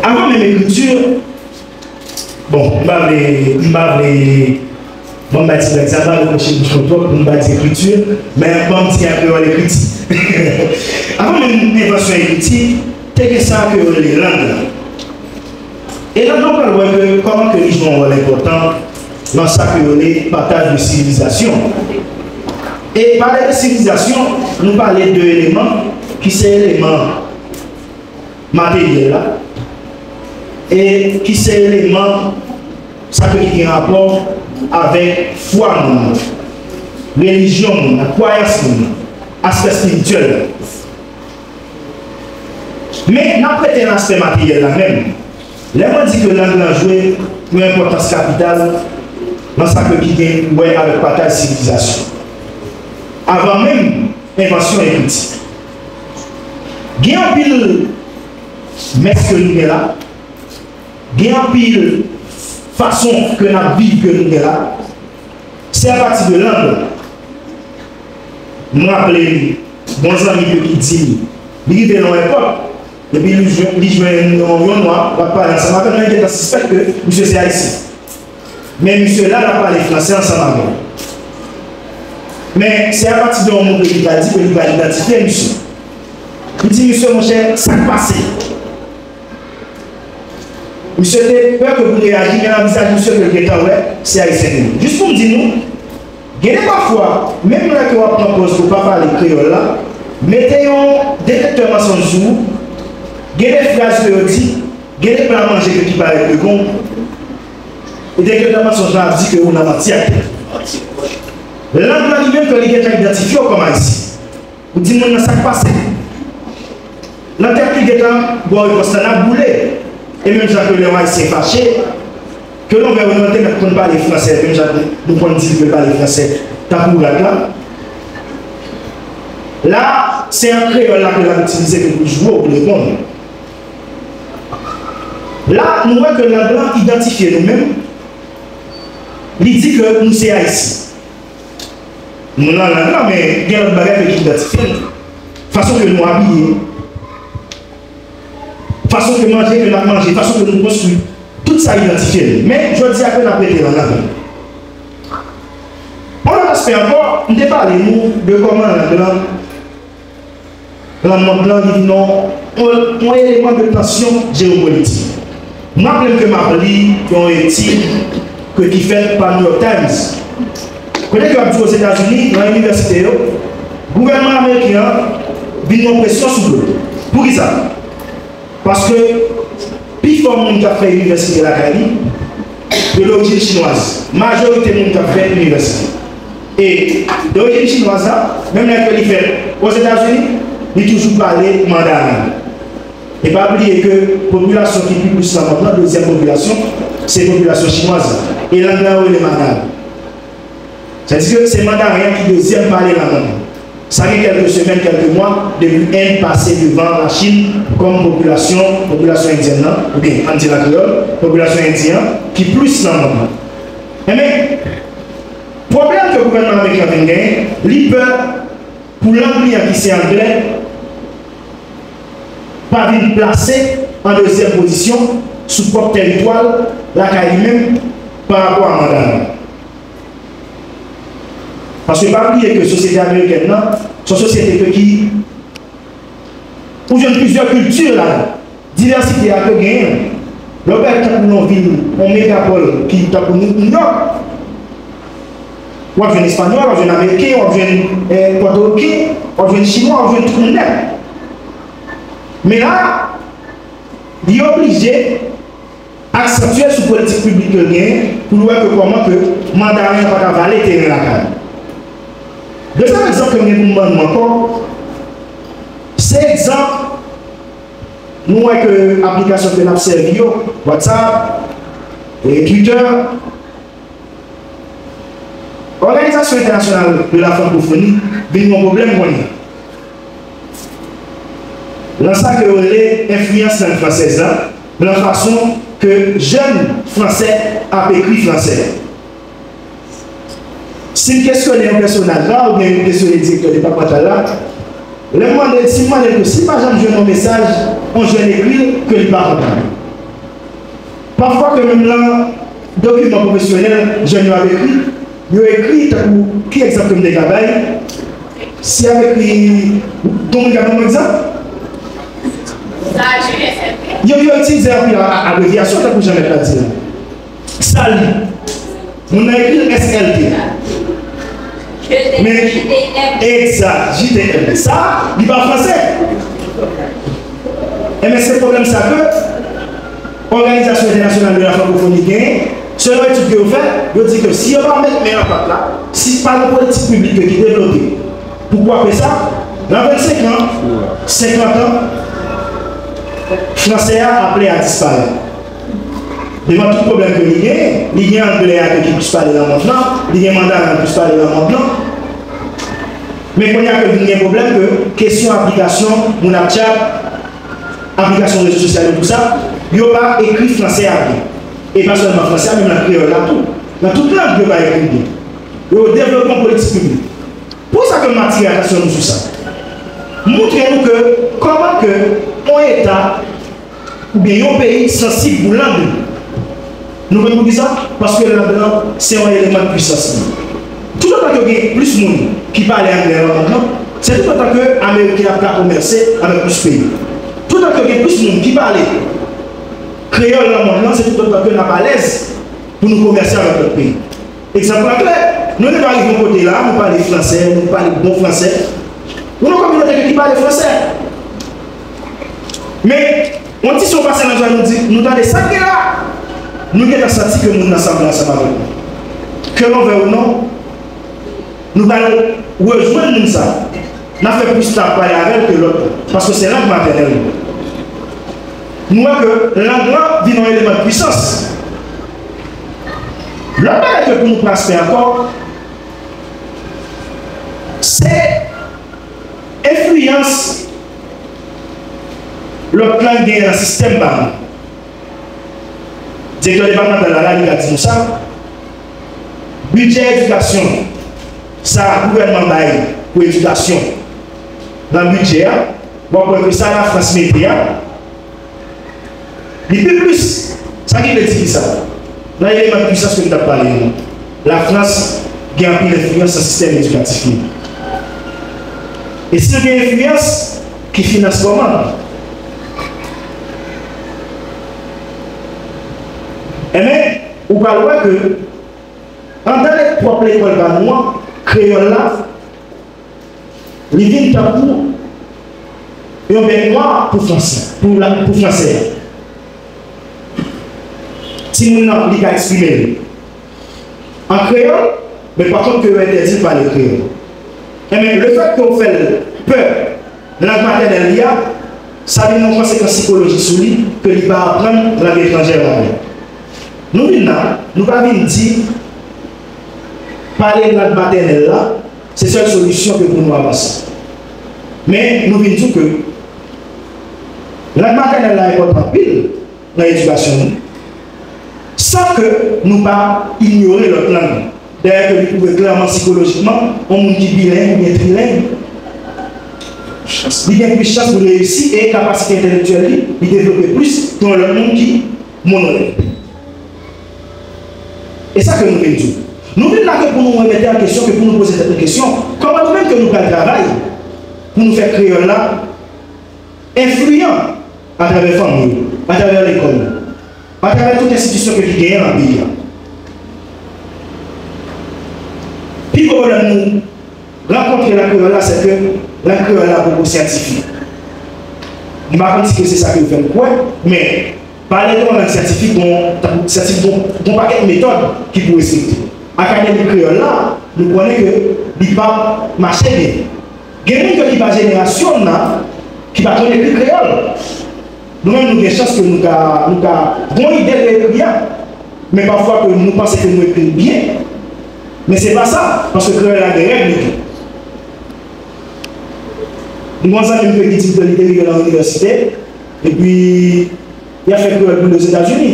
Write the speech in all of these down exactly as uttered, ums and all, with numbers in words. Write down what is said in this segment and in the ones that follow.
Avan menm ekriti, bon, m pa vle, m pa vle, bon, m bay ti blag sa, m pa vle kòche bouch mwen twòp pou m pa di ekriti, men ban m di an kreyòl ekriti. Avan menm envansyon ekriti, te gen sa ke yo rele lang lan. E lang lan, w pral wè ke kòman ke li jwe yon wòl enpòtan nan sa ke yo rele pataj de sivilizasyon. E pale de sivilizasyon, nou pale de eleman ki se eleman materyèl la, e ki se eleman sa ke ki gen rapò avèk fwa moun nan, relijyon moun nan, kwayans moun nan, aspè espirityèl la. Men, n ap rete nan aspè materyèl la menm. Lè mwen di ke lang lan jwe yon enpòtans kapital nan sa ke ki gen pou wè avèk pataj sivilizasyon. Avan menm envansyon ekriti. Gen anpil mès ke nou gen la, gen anpil fason ke n ap viv ke nou gen la, se apati de lang. M raple m, bon zanmi ke ki di m, li rive nan yon epòk, epi li jwenn, li jwenn yon, yon nwa k ap pale ansanm avè l, men li gentan sispèk ke misye se Ayisyen. Men misye la, l ap pale franse ansanm avè l. Men se apati de yon mo ke li pral di ke li pral idantifye misye. Li di misye, monchè, sa k pase? Misye te pè ke pou reyaji, men nan vizaj misye ke l gentan wè se Ayisyen li ye. Jis pou m di nou, gen de pafwa, menm lè ke w ap pran pòz pou w pa pale kreyòl la, mete yon detektè mansonj sou ou, gen de fraz ke yo di, gen de pla manje ke ki parèt devan w, e detektè mansonj lan ap di ke ou nan manti ak tèt. Lang lan li menm ke li gentan idantifye w kòm Ayisyen. Ou di moun nan sa k pase. Nan tèt li gentan ba w repons lan, n ap boule. E menm jan ke lè yon Ayisyen fache, ke lè w wè nou te mèt konn pale franse, menm jan nou konn di l ke l pale franse, tankou rat la. La, se an kreyòl la ke l ap itilize ke pou l jwe w, pou l reponn. La, nou wè ke lang lan idantifye nou menm, li di ke nou se Ayisyen. Nou nan lang lan, men gen lòt bagay ke ki idantifye n. Fason ke nou abiye, fason ke manje ke n ap manje, fason ke nou konstwi, tout sa idantifye n. Men, jodi a ke n ap rete nan lang lan. Yon lòt aspè ankò, m te pale nou de kòman lang lan, lanmòt lan, li vin yon, yon, yon eleman de tansyon jewopolitik. M raple m ke m ap li yon etid ke ki fèt pa New York Times. Kote ke yo ap di Ozetazini, nan inivèsite yo, gouvènman ameriken an vin yon presyon sou do l. Poukisa? Paske pifò moun k ap fè inivèsite lakay li, yo dorijin chinwaz. Majorite moun k ap fè inivèsite. E dorijin chinwaz la, menm lè ke li fèt Ozetazini, li toujou pale mandaren. E pa bliye ke popilasyon ki pi plis nan mond lan, dezyèm popilasyon, se popilasyon chinwaz la. E lang nan yo rele mandaren. Sa di ke se mandaren an ki dezyèm pale nan mond lan. Sa gen kèlke semèn, kèlke mwa, depi End pase devan Lachin kòm popilasyon, popilasyon endyen nan, oubyen, ann di l an kreyòl, popilasyon endyen an ki plis nan mond lan. Enben, pwoblèm ke gouvènman ameriken an vin genyen, li pè pou lang li an ki se anglè pa vin plase an dezyèm pozisyon sou pwòp tèritwa l lakay li menm pa rapò a mandaren. Paske pa bliye ke sosyete amerikèn nan, se yon sosyete ke ki, ou jwenn plizyè kilti ladan. Divèsite a ke genyen. Lè w gade tankou yon vil, yon megapòl ki tankou New York, w ap jwenn espanyòl, w ap jwenn ameriken, w ap jwenn eh, pòtoriken, w ap jwenn chinwa, w ap jwenn tout moun nèt. Men la, li oblije aksantye sou politik piblik ke l genyen pou l wè ke kòman ke mandaren an pa ka vale teren lakay li. Dezyèm egzanp ke m gen pou m ban nou ankò, se egzanp nou wè ke aplikasyon ke n ap sèvi yo, WhatsApp, e Twitter, Òganizasyon Entènasyonal de la Frankofoni vin yon pwoblèm kounye a. Nan sa ke yo rele enfliyans lang fransèz la, nan fason ke jèn fransè ap ekri fransè. Si m kesyone yon pèsonaj la, oubyen m kesyone direktè depatmantal la, lè m mande l, si m mande l ke si l pa janm jwenn yon mesaj, yon jèn ekri l, ke li pa kontan. Pafwa ke menm nan dokiman pwofesyonèl jèn yo ap ekri, yo ekri tankou, ki egzanp ke m te ka bay? Si y ap ekri, bon, moun ka ban m egzanp? Yo, yo itilize anpil a- a- abrevyasyon, tankou jan mèt la di la. Sali. Moun nan ekri S L T. Men, egzat, J T M. Sa, li pa fransè. Enben, se pwoblèm sa ke Òganizasyon Entènasyonal de la Frankofoni genyen, selon etid ke yo fè, yo di ke si yo pa met men nan pat la, si pa gen politik piblik ki devlope pou kwape sa, nan vennsenk an, senkant an, fransè a ap lè a disparèt. Devan tout pwoblèm ke li genyen, li gen anglè a ki plis pale nan mond lan, li gen mandarin an plis pale nan mond lan. Men kounye a ke vin gen pwoblèm ke kesyon aplikasyon moun ap tchak, aplikasyon rezo sosyal yo, tout sa, yo pa ekri fransè a byen. E pa sèlman fransè a, menm nan kreyòl la tou. Nan tout lang yo pa ekri l byen. Yo devlope yon politik piblik. Pou sa ke m atire atansyon nou sou sa. Montre nou ke kòman ke yon eta oubyen yon peyi sansib pou lang li. Nou konn poukisa? Paske lang lan se yon eleman de pwisans li. Toutotan ke gen plis moun ki pale anglè nan mond lan, se toutotan ke Ameriken ap ka komèse avèk plis peyi. Toutotan ke gen plis moun ki pale kreyòl nan mond lan, se toutotan ke n ap alèz pou nou komèse avèk lòt peyi. Egzanp la klè, nou rive a yon kote la, nou pale fransè, nou pale bon fransè. Nou nan kominote ki pale fransè. Men, yon ti son pase nan zòn, nou di, nou tande sa k gen la. Nou gentan santi ke moun nan sanble ansanm avèk nou. Ke nou vle ou non, nou pral rejwenn moun sa. N ap fè plis tan ap pale avè l ke lòt la, paske se lang matènèl nou. Nou wè ke lang lan vin yon eleman de pwisans. Lòt bagay ke pou nou pral fè ankò, se enfliyans lòt lang genyen nan sistèm pa nou. Direktè depatmantal la, la, li ka di nou sa. Bidjè edikasyon, sa gouvènman bay pou edikasyon nan bidjè a, w ap wè ke sa Lafrans mete a, li pi plis. Sa ki vle di ki sa? Nan eleman de pwisans ke m t ap pale yo, Lafrans gen anpil enfliyans nan sistèm edikatif li. E si l gen enfliyans, ki finans kòman? Enben, ou pral wè ke anndan pwòp lekòl pa nou an, kreyòl la, li vin tankou yon bèt nwa pou fransè, pou la, pou fransè a. Timoun nan, li ka eksprime l an kreyòl, men pa kont ke yo entèdi l pale kreyòl. Enben, lefèt ke w fè l pè lang matènèl li a, sa vin yon konsekans sikolojik sou li, ke li pa aprann lang etranjè la menm. Nou vin la, nou pa vin di pale lang matènèl la, se sèl solisyon ke pou nou avanse. Men, nou vin di w ke lang matènèl la enpòtan anpil nan edikasyon nou, san ke nou pa inyore lòt lang. Dayè ke li pwouve klèman sikolojikman, yon moun ki bileng oubyen trileng, li gen plis chans pou l reyisi e kapasite entèlektyèl li, li devlope plis ke yon lòt moun ki monoleng. E sa ke nou vin di w. Nou vin la ke pou nou remete an kesyon, ke pou nou poze tèt nou kesyon, kòman nou menm ke nou pral travay pou nou fè kreyòl la enfliyan atravè fanmi yo, atravè lekòl yo, atravè tout enstitisyon ke ki genyen nan peyi a. Pi gwo pwoblèm nou rankontre nan kreyòl la, se ke lang kreyòl la poko syantifik. M pa konn si ke se sa ke yo fè n kwè, men pale de yon lang syantifik, gon, syantifik, gon, gon pakèt metòd ki pou respekte. Akademi kreyòl la, nou konnen ke li p ap mache byen. Gen moun ke ki pa jenerasyon n nan, ki pa konn ekri kreyòl. Nou menm, nou gen chans ke nou ka, nou ka gon ide de ekri a. Men pafwa ke nou panse ke nou ekri l byen. Men se pa sa, paske kreyòl la gen règ li tou. M gon zanmi m ke ki di m ke li te rive nan inivèsite, epi y ap fè kreyòl pou l Ozetazini.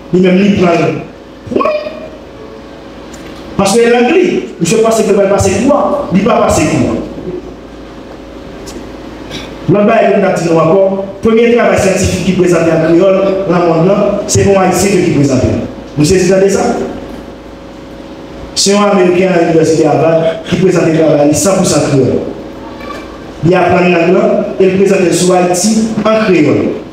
Li menm, li pran l. Wi! Paske e lang li, misye panse ke l pral pase kou a, li pa pase kou a. Lòt bagay ke m t ap di nou ankò, premye travay syantifik ki prezante an kreyòl nan mond lan, se pa yon Ayisyen ke ki prezante l. Nou sezi tande sa? Se yon Ameriken nan Inivèsite Harvard ki prezante travay li san pou san kreyòl. Li aprann lang lan e l prezante l sou Ayiti an kreyòl.